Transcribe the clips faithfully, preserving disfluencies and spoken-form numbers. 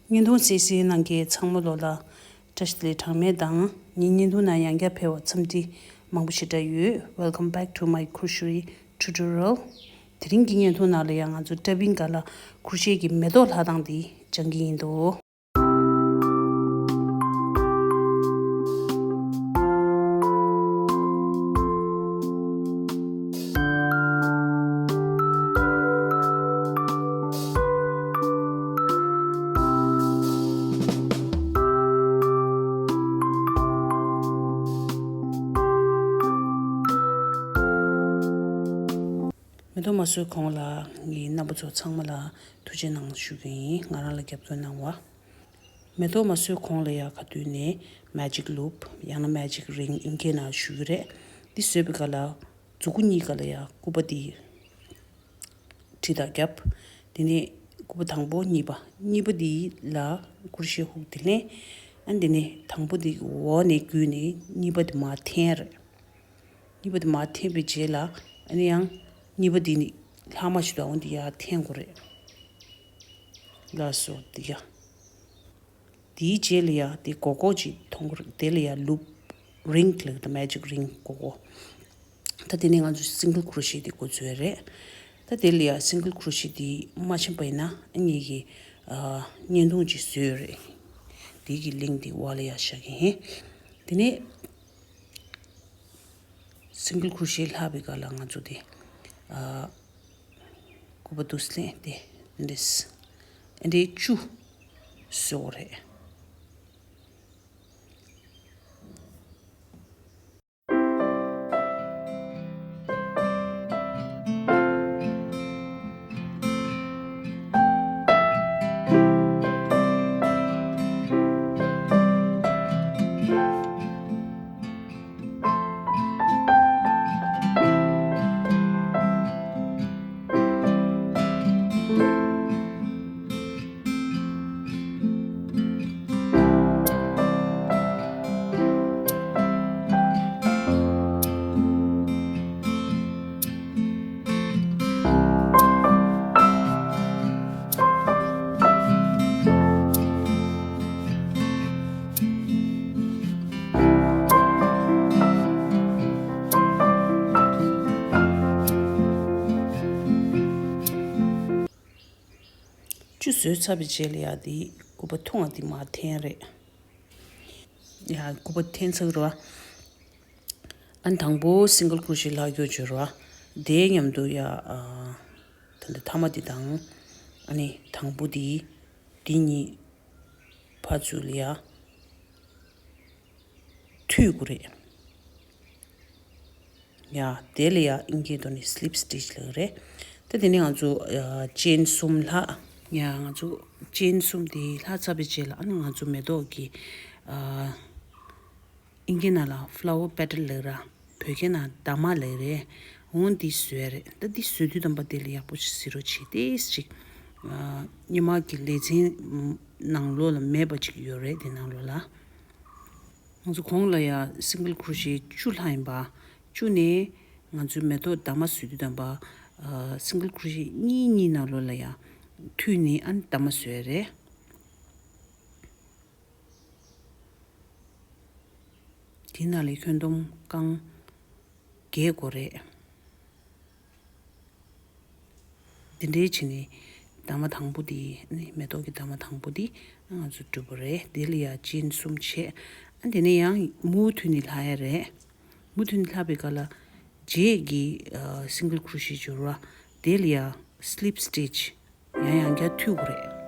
བརྙན་ཐུང་གསན་གཟིགས་གནང་མཁན་ཚང་མ་ལོ་ལ་བཀྲ་ཤིས་བདེ་ལེགས་གྲངས་མེད་དང་། ངའི་བརྙན་ཐུང་ནང་ཡང་བསྐྱར་ཕེབས་པར་འཚམས་འདྲི་མང་པོ་ཞེ་དྲག་ཡོད། Welcome back to my crochet tutorial. དེ་རིང་གི་བརྙན་ཐུང་ནང་ལ་ཡང་ང་ཚོ་ཊ་པིང་སྒང་ལ་ཁུར་ཤེ་གི་མེ་ཏོག་ལྷག་སྟངས་འདི་སྦྱང་གི་ཡིན་འདུག་མེ་ཏོག་མ་བཟོས་གོང་ལ་ངའི་རྣམ་པ་ཚོ་ཚང་མ་ལ་ཐུགས་རྗེ་གནང་ཞུ་གི་ཡིན། ང་རང་ལ་རྒྱབ་སྐྱོར་གནང་བ། མེ་ཏོག་མ་བཟོས་གོང་ལ་ཡ་ག་དུས་ནས་magic loop ཡང་ན་magic ring ཨིན་སྐད་ནང་ཞུ་གི་རེད། འདི་བཟོས་པའི་སྐབས་ལ་མཛུ་གུ་གཉིས་ཀ་ལ་ཡ་སྐུད་པ་འདི་གྲི་དང་རྒྱབ། དེ་ནས་སྐུད་པ་དང་པོ་གཉིས་པ་གཉིས་པ་འདི་ལ་ཁུར་ཤེ་ཧུག་དེ་ལེན། ཨ་དེ་ནས་དང་པོ་འདི་འོག་ནས་བརྒྱུད་ནས་གཉིས་པ་འདི་མར་འཐེན་རེད། གཉིས་པ་དེ་མར་འཐེན་པའི་རྗེས་ལ་ཨ་ནི་ཡང་གཉིས་པ་དེ་ནི་ལྷག་མ་ཞིག་འདུག་འོ་འདི་ཡར་འཐེན་དགོས་རེད། ལགས་སོ་འདི་ཡ། དེའི་རྗེས་ལ་ཡ་དེ་སྒོར་སྒོར་ཅིག་མཐོང་གི་རེད། དེ་ལ་ཡ་loop ring ལབ་ཀྱི་འདུག magic ring སྒོར་སྒོར། ད་དེ་ནས་ང་ཚོ་single crochet དེ་འགོ་འཛུགས་རེད། ད་དེ་ལ་ཡ་single crochet དེ་མ་ཤེས་པ་ཡིན་ན་ཨ་ངེད་ཀྱི་ཨ་བརྙན་ཐུང་ཅིག་བཟོས་ཡོད་རེད། དེ་གི་link དེ་འོག་ལ་ཡ་བཞག་གི་ཡིན། དེ་ནས། single crochet ལྷག་པའི་སྐབས་ལ་ང་ཚོ་དེ་ཨ་སྐུད་པ་འདུག་སེ་ལེན་ཏེ་འདི་འདྲས་འདི་འདྲས་བཅུ་བཟོ་དགོས་རེད། བཅུ་བཟོས་ཚར་བའི་རྗེས་ལ་ཡ་དེ་སྐུད་པ་ཐུང་བ་དེ་མར་འཐེན་རེད། ཡ་སྐུད་པ་འཐེན་ཚར་རེད་བ། ཨ་ནི་དང་པོ་single crochet ལྷག་རྒྱུ་བྱོས་རེད་བ། དེའི་མཉམ་དུ་ཡ་ཨ་ད་ལྟ་མཐའ་མ་དེ་དང་ཨ་ནི་དང་པོ་དེ་དེ་གཉིས་ཕར་ཚུར་ལ་ཡ་མཐུད་དགོས་རེད། ཡ་དེ་ལ་ཡ་ཨིན་སྐད་ཐོག་ནས་slip stitch ལབ་ཀྱི་རེད། ད་དེ་ནས་ང་ཚོ་ཡ་chain གསུམ་ལྷག་ཡ་ང་ཚོ་chain གསུམ་དེ་ལྷག་ཚར་བའི་རྗེས་ལ་ཨ་ནི་ང་ཚོ་མེ་ཏོག་གི་ཨ་ཨིན་སྐད་ནང་ལ་flower petal ལབ་ར། བོད་སྐད་ནང་འདབ་མ་ལབ་རེད། འོང་འདི་བཟོས་རེད། ད་འདི་བཟོས་དུས་ཙམ་པ་དེ་ལ་ཡག་པོ་ཞིག་གཟིགས་རོགས་བྱེད། ཏོག་ཙམ་ཅིག་ཨ་སྔོན་མ་གི་ལེ་ཚན་ནང་ལོགས་ལ་མེད་པ་ཅིག་ཡོད་རེད། དེ་ནང་ལོགས་ལ། ང་ཚོ་གོང་ལ་ཡ་single crochet བཅུ་ལྷག་ཡིན་པ། བཅུ་ནས་ང་ཚོའི་མེ་ཏོག་འདབ་མ་བཟོས་དུས་ཙམ་པ། ཨ་single crochet གཉིས་གཉིས་ནང་ལོགས་ལ་ཡ་མཐུད་ནས་ཨ་ནི་འདབ་མ་བཟོས་རེད། དེ་ནང་ལ་ཁྱོན་བསྡོམས་རྐང་བརྒྱད་དགོས་རེད། འདི་འདྲའི་བྱས་ནས་འདབ་མ་དང་པོ་འདི་ནི་མེ་ཏོག་གི་འདབ་མ་དང་པོ་འདི་ང་ཚོ་འགྲུབ་པ་རེད། འདི་ལ་ཡ་chain གསུམ་བྱས། ཨ་དེ་ནས་ཡང་མུ་མཐུད་ནས་ལྷག་ཡ་རེད། མུ་མཐུད་ནས་ལྷག་པའི་སྐབས་ལ་རྗེས་ཀྱི་ཨ་single crochet སྦྱོར་བ་དེ་ལ་ཡ་slip stitch ཡང་ཡང་བསྐྱར་མཐུད་དགོས་རེད།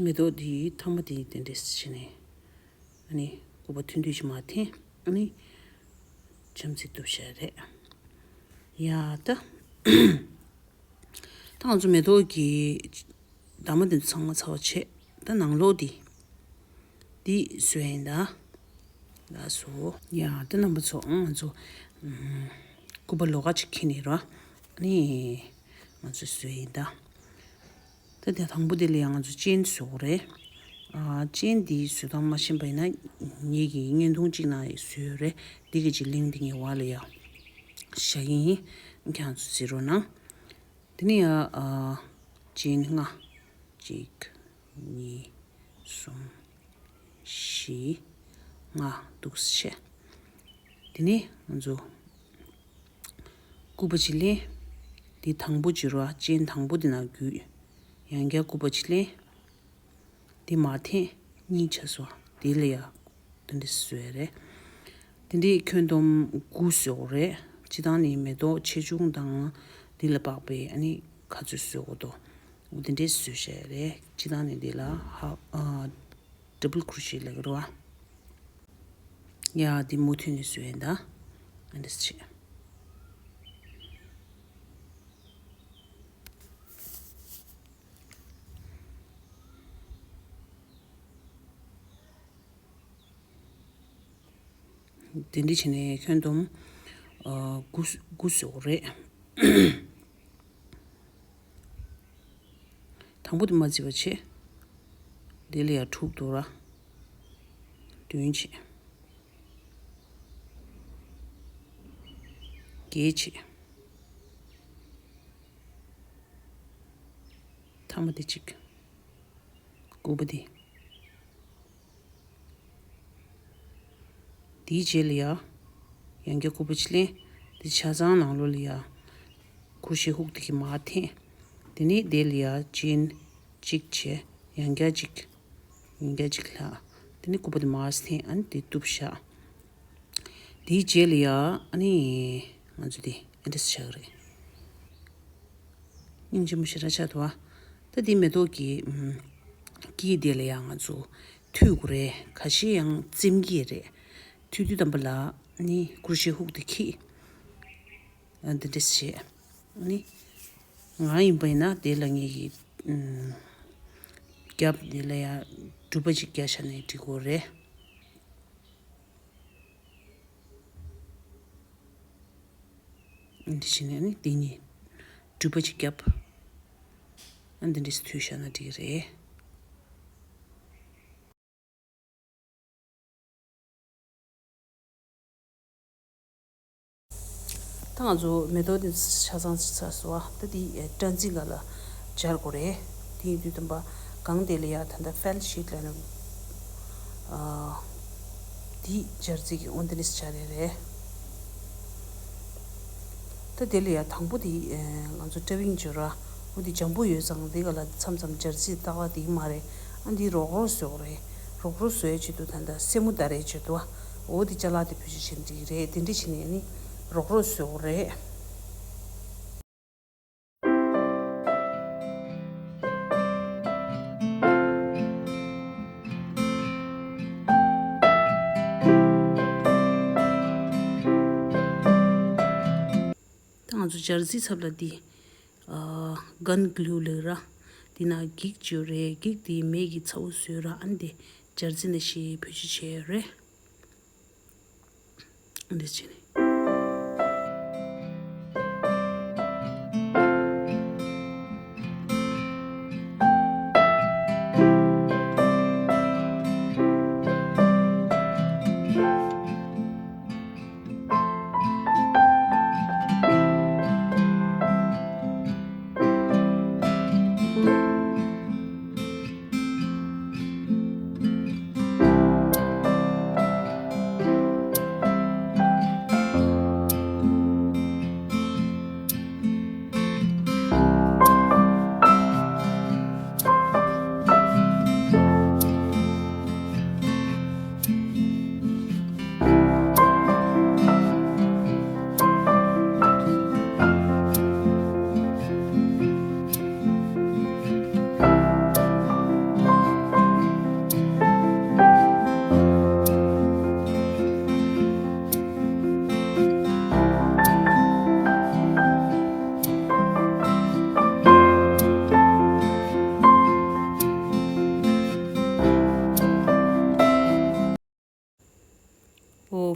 མེ་ཏོག་འདི་ཐ་མ་དེ་དེ་འདྲས་བྱས་ནས། ཨ་ནི་སྐུད་པ་ཐུང་ཐུང་ཞིག་མར་འཐེན། ཨ་ནི་འཇམ་རྩི་གཏུབ་བཞག་རེད། ཡ་ད། ད་ང་ཚོ་མེ་ཏོག་གི་འདབ་མ་དེ་ཚང་མ་ཚར་བ་བྱས། ད་ནང་ལོགས་འདི། འདི་བཟོས་ཡིན་ད། ལགས་སོ། ཡ་ད་རྣམ་པ་ཚོ་ང་ཚོ་ཨམ། སྐུད་པ་ལོགས་ཀ་ཅིག་འཁྱེར་ནས་རོ། ཨ་ནི་ང་ཚོ་བཟོས་ཡིན་ད། ད་དེ་དང་པོ་དེ་ལ་ཡང་ང་ཚོ་ཅེན་བཟོ་དགོས་རེད། ཨ། ཅེན་འདི་བཟོ་སྟངས་མ་ཤེས་པ་ཡིན་ན་ངེད་ཀྱི་བརྙན་ཐུང་གཅིག་ནང་བཟོས་ཡོད་རེད། འདི་གི་ཅིག་ལིང་འདི་ངའི་འོག་ལ་ཡ་བཞག་གི་ཡིན། ཁྱེད་རང་ཚོ་གཟིགས་རོགས་གནང་། དེ་ནས་ཡ། ཨ། ཅེན་ལྔ། གཅིག་གཉིས། གསུམ། བཞི། ལྔ་འདུག་སེ་བྱས། དེ་ནས་ང་ཚོ་སྐུད་པ་གཅིག་ལེན། འདི་དང་པོ་གཅིག་རོ། ཅེན་དང་པོ་འདི་ནང་བརྒྱུད། ཡང་བསྐྱར་སྐུད་པ་གཅིག་ལེན། འདི་མར་འཐེན། གཉིས་ཆགས་སོང་། འདི་ལ་ཡ། དེ་འདྲ་བཟོས་རེད། དེ་འདྲའི་ཁྱོན་བསྡོམས་དགུ་བཟོ་དགོས་རེད། སྤྱིར་བཏང་ནི་མེ་ཏོག་ཆེ་ཆུང་དང་། འདི་ལ་དཔག་པའི་ཨ་ནི་ག་ཚོད་བཟོ་དགོས་འདུག་འོ་དེ་འདྲའི་བཟོས་བྱས་རེད། སྤྱིར་བཏང་ནི་འདི་ལ་ཧ། ཨ། ཌབ་བལ་ཀུ་རོ་ཤེ་ལབ་ཀྱི་རེད་བ། ཡ་འདི་མུ་མཐུད་ནས་བཟོས་ཡིན་ད། ཨ་འདྲ་བྱས། དེ་འདྲ་བྱས་ནས་ཁྱོན་བསྡོམས། ཨ། དགུ་དགུ་བཟོ་དགོས་རེད། དང་པོ་དེ་མ་བརྩིས་པ་བྱས། དེ་ལ་ཡ་དྲུག་འདུག་ར། བདུན་བྱས། བརྒྱད་བྱས། ཐ་མ་དེ་གཅིག་སྐུད་པ་དེ། དེའི་རྗེས་ལ་ཡ། ཡང་བསྐྱར་སྐུད་པ་གཅིག་ལེན། དེ་ཆ་ཚང་ནང་ལོགས་ལ་ཡ། ཀུ་རོ་ཤེ་ཧུག་དེ་གིས་མར་འཐེན། དེ་ནས་དེ་ལ་ཡ་ཅེན་གཅིག་བྱས། ཡང་བསྐྱར་གཅིག་ཡང་བསྐྱར་གཅིག་ལྷག་དེ་ནས་སྐུད་པ་དེ་མར་འཐེན། ཨ་ནི་དེ་གཏུབ་བཞག་དེའི་རྗེས་ལ་ཡ། ཨ་ནི་ང་ཚོ་དེ་ཨེ་འདྲས་བྱ་གི་རེད། སྙིང་རྗེ་མོ་ཞེ་དྲག་ཆགས་འདུག་ཨ། ད་འདི་མེ་ཏོག་གི་ཨམ། དཀྱིལ་དེ་ལ་ཡང་ང་ཚོ་མཐུད་དགོས་རེད། ཁ་ཤས་ཡང་བཙེམ་གྱི་རེད། མཐུད་དུས་ཙམ་པ་ལ་ནི་ཀུ་རོ་ཤེ་ཧུག་དེ་འཁྱེར། ཨ། འདི་འདྲས་བྱས། ནི་ང་ཡིན་པ་ཡིན་ན་དེ་ལ་ངེད་ཀྱི་ཨམ། རྒྱབ་དེ་ལ་ཡང་སྒྲུབ་པ་ཅིག་རྒྱག་བཞག་ནས་འབྲི་དགོས་རེད། འདི་བྱས་ནས་ནི་འདི་གཉིས་སྒྲུབ་པ་ཅིག་བརྒྱབ། ཨ། འདི་འདྲས་མཐུད་བཞག་ན་འགྲིག་གི་རེད། ད་ང་ཚོ་མེ་ཏོག་འདི་ཆ་ཚང་ཚར་སོང་བ། ད་འདི་སྦྲང་རྩི་སྒང་ལ་སྦྱར་དགོས་རེད། དེ་ཡིན་དུས་ཙམ་པ་སྒང་དེ་ལ་ཡ་ད་ལྟ་ཕེལ་ཤིཊ་ལབ་ནས། ཨ། འདི་སྦྱར་རྩི་གི་འོ་འདི་ནས་སྦྱར་ཡ་རེད། ད་དེ་ལ་ཡ་དང་པོ་དེ་ང་ཚོ་ཊེབ་བིང་བྱོས་ར། འོ་འདི་འཇམ་པོ་ཡོད་ཙང་འདི་ག་ལ་མཚམས་མཚམས་སྦྱར་རྩི་ཏག་ཏག་དེ་མ་རེད། ཨ། འདི་རོག་རོག་བཟོ་དགོས་རེད། རོག་རོག་བཟོ་ཡ་ཆེད་དུ་ད་ལྟ་སེན་མོ་ད་རེད་བྱེད་དུ། འོ་འདི་ཅ་ལག་དེ་བེད་སྤྱོད་བྱེད་འགྲིག་རེད། དེ་འདྲ་བྱས་ནས་ནི་རོག་རོག་བཟོ་དགོས་རེད། ད་ང་ཚོ་སྦྱར་རྩི་ཚབ་ལ་འདི། ཨ། གན་གྷི་ལུ་ལབ་ར། འདི་ན་འགྱིག་ཅིག་ཡོད་རེད། འགྱིག་འདི་མེ་གི་ཚ་བོ་བཟོས་ར། ཨ་ནི་འདི་སྦྱར་རྩི་ནང་བཞིན་བེད་སྤྱོད་བྱས་ཡོད་རེད། འདི་བྱས་ནས།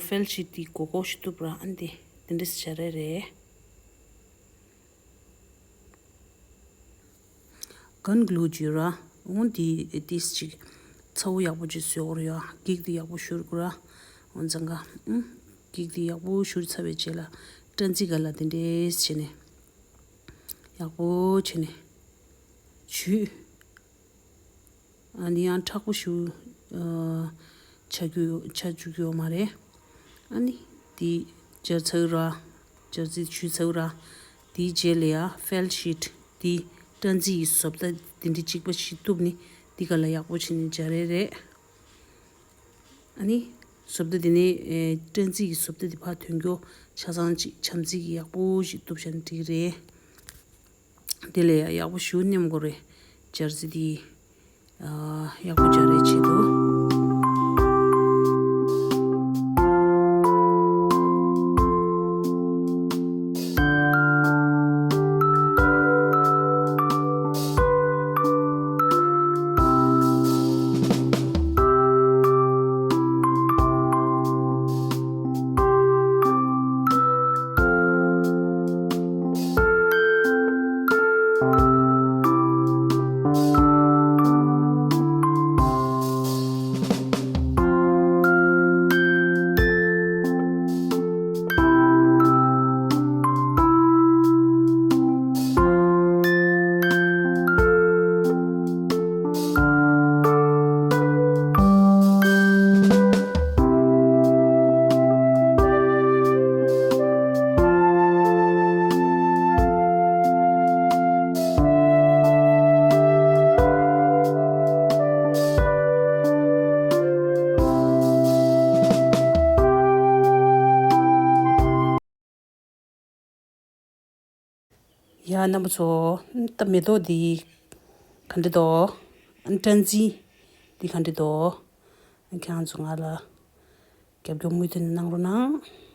ཕེལ་ཤིཊ་དེ་གོ་གོ་ཞིག་གཏུབ་ར། ཨ་ནི་དེ་དེ་འདྲས་སྦྱར་རེ་རེད། གན་གླུ་བྱོས་ར། འོན་ཏེ་ཏིས་ཅིག་ཚ་བོ་ཡག་པོ་ཅིག་བཟོས་འོར་ཡོད། འགྱིག་དེ་ཡག་པོ་བཞུར་དགོས་ར། འོན་ཙང་ག་ཨུམ། འགྱིག་དེ་ཡག་པོ་བཞུར་ཚར་བའི་རྗེས་ལ་སྤྲ་ཚིལ་ག་ལ་དེ་འདྲས་བྱས་ནས་ཡག་པོ་བྱས་ནས་བྱུགས། ཨ་ནི་ཡང་མཁྲེགས་པོ་ཞིག་ཨ་ཆགས་རྒྱུ་ཆགས་བཅུག་གི་ཡོད་མ་རེད། ཨ་ནི་དེ་སྦྱར་ཚར་ར། སྦྱར་རྩི་བྱུགས་ཚར་ར། དེའི་རྗེས་ལ་ཡ་ཕེལ་ཤིཊ་དེ་སྤྲ་ཚིལ་གྱི་བཟོ་ལྟ་དེ་འདྲ་གཅིག་པ་ཞིག་གཏུབ་ནི་དེ་ག་ལ་ཡག་པོ་བྱས་ནས་སྦྱར་རེ་རེད། ཨ་ནི་བཟོ་ལྟ་དེ་ནི་ཨེ་སྤྲ་ཚིལ་གྱི་བཟོ་ལྟ་དེ་ཕར་ཐོན་རྒྱུ་ཆ་ཚང་ཅིག་བྱམས་བརྩེ་གི་ཡག་པོ་ཞིག་གཏུབ་བཞག་ན་འགྲིག་རེད། དེ་ལས་ཡག་པོ་ཞུ་ནེམ་གོ་རེ་སྦྱར་རྩི་དེ་ཡག་པོ་སྦྱར་རེ་བྱེད་དོ། ཡ་རྣམ་པ་ཚོ། ད་མེ་ཏོག་འདི་ག་འདྲ་འདུག་སྤྲ་ཚིལ་འདི་ག་འདྲ་འདུག་ཁྱེད་རང་ཚོ་ང་ལ་རྒྱབ་སྐྱོར་མུ་མཐུད་གནང་རོགས་གནང་།